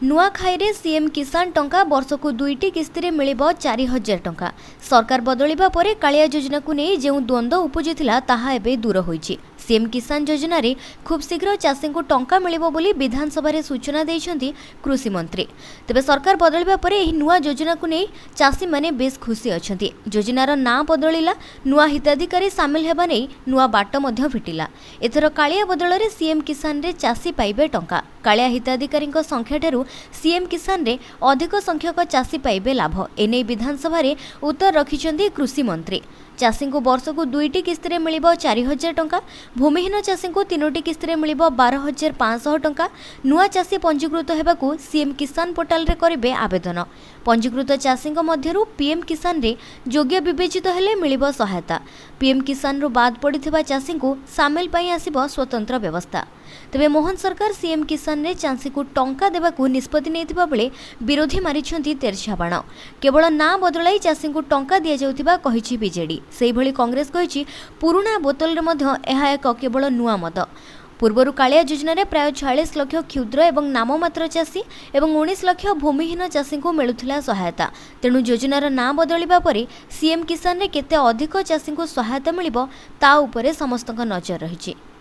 ନୂଆଖାଇରେ ସିଏମ୍ କିଷାନ ଟଙ୍କା, ବର୍ଷକୁ ଦୁଇଟି କିସ୍ତିରେ ମିଳିବ 4000 ଟଙ୍କା। ସରକାର ବଦଳିବା ପରେ କାଳିଆ ଯୋଜନାକୁ ନେଇ ଯେଉଁ ଦ୍ୱନ୍ଦ୍ୱ ଉପୁଜିଥିଲା, ତାହା ଏବେ ଦୂର ହୋଇଛି। ସିଏମ୍ କିଷାନ ଯୋଜନାରେ ଖୁବ୍ ଶୀଘ୍ର ଚାଷୀଙ୍କୁ ଟଙ୍କା ମିଳିବ ବୋଲି ବିଧାନସଭାରେ ସୂଚନା ଦେଇଛନ୍ତି କୃଷିମନ୍ତ୍ରୀ। ତେବେ ସରକାର ବଦଳିବା ପରେ ଏହି ନୂଆ ଯୋଜନାକୁ ନେଇ ଚାଷୀମାନେ ବେଶ୍ ଖୁସି ଅଛନ୍ତି। ଯୋଜନାର ନାଁ ବଦଳିଲା, ନୂଆ ହିତାଧିକାରୀ ସାମିଲ ହେବା ନେଇ ନୂଆ ବାଟ ମଧ୍ୟ ଫିଟିଲା। ଏଥର କାଳିଆ ବଦଳରେ ସିଏମ୍ କିଷାନରେ ଚାଷୀ ପାଇବେ ଟଙ୍କା। କାଳିଆ ହିତାଧିକାରୀଙ୍କ ସଂଖ୍ୟାଠାରୁ ସିଏମ୍ କିଷାନରେ ଅଧିକ ସଂଖ୍ୟକ ଚାଷୀ ପାଇବେ ଲାଭ। ଏନେଇ ବିଧାନସଭାରେ ଉତ୍ତର ରଖିଛନ୍ତି କୃଷିମନ୍ତ୍ରୀ। ଚାଷୀଙ୍କୁ ବର୍ଷକୁ ଦୁଇଟି କିସ୍ତିରେ ମିଳିବ 4000 ଟଙ୍କା। ଭୂମିହୀନ ଚାଷୀଙ୍କୁ ତିନୋଟି କିସ୍ତିରେ ମିଳିବ 12,500 ଟଙ୍କା। ନୂଆ ଚାଷୀ ପଞ୍ଜୀକୃତ ହେବାକୁ ସିଏମ୍ କିଷାନ ପୋର୍ଟାଲରେ କରିବେ ଆବେଦନ। ପଞ୍ଜୀକୃତ ଚାଷୀଙ୍କ ମଧ୍ୟରୁ ପିଏମ୍ କିଷାନରେ ଯୋଗ୍ୟ ବିବେଚିତ ହେଲେ ମିଳିବ ସହାୟତା। ପିଏମ୍ କିଷାନରୁ ବାଦ୍ ପଡ଼ିଥିବା ଚାଷୀଙ୍କୁ ସାମିଲ ପାଇଁ ଆସିବ ସ୍ୱତନ୍ତ୍ର ବ୍ୟବସ୍ଥା। ତେବେ ମୋହନ ସରକାର ସିଏମ୍ କିଷାନରେ ଚାଷୀଙ୍କୁ ଟଙ୍କା ଦେବାକୁ ନିଷ୍ପତ୍ତି ନେଇଥିବା ବେଳେ ବିରୋଧୀ ମାରିଛନ୍ତି ତେରଛା ବାଣ। କେବଳ ନାଁ ବଦଳାଇ ଚାଷୀଙ୍କୁ ଟଙ୍କା ଦିଆଯାଉଥିବା କହିଛି ବିଜେଡି। ସେହିଭଳି କଂଗ୍ରେସ କହିଛି, ପୁରୁଣା ବୋତଲରେ ମଧ୍ୟ ଏହା ଏକ କେବଳ ନୂଆ ମଦ। ପୂର୍ବରୁ କାଳିଆ ଯୋଜନାରେ ପ୍ରାୟ 46 ଲକ୍ଷ କ୍ଷୁଦ୍ର ଏବଂ ନାମମାତ୍ର ଚାଷୀ ଏବଂ 19 ଲକ୍ଷ ଭୂମିହୀନ ଚାଷୀଙ୍କୁ ମିଳୁଥିଲା ସହାୟତା। ତେଣୁ ଯୋଜନାର ନାଁ ବଦଳିବା ପରେ ସିଏମ୍ କିଷାନରେ କେତେ ଅଧିକ ଚାଷୀଙ୍କୁ ସହାୟତା ମିଳିବ, ତା ଉପରେ ସମସ୍ତଙ୍କ ନଜର ରହିଛି।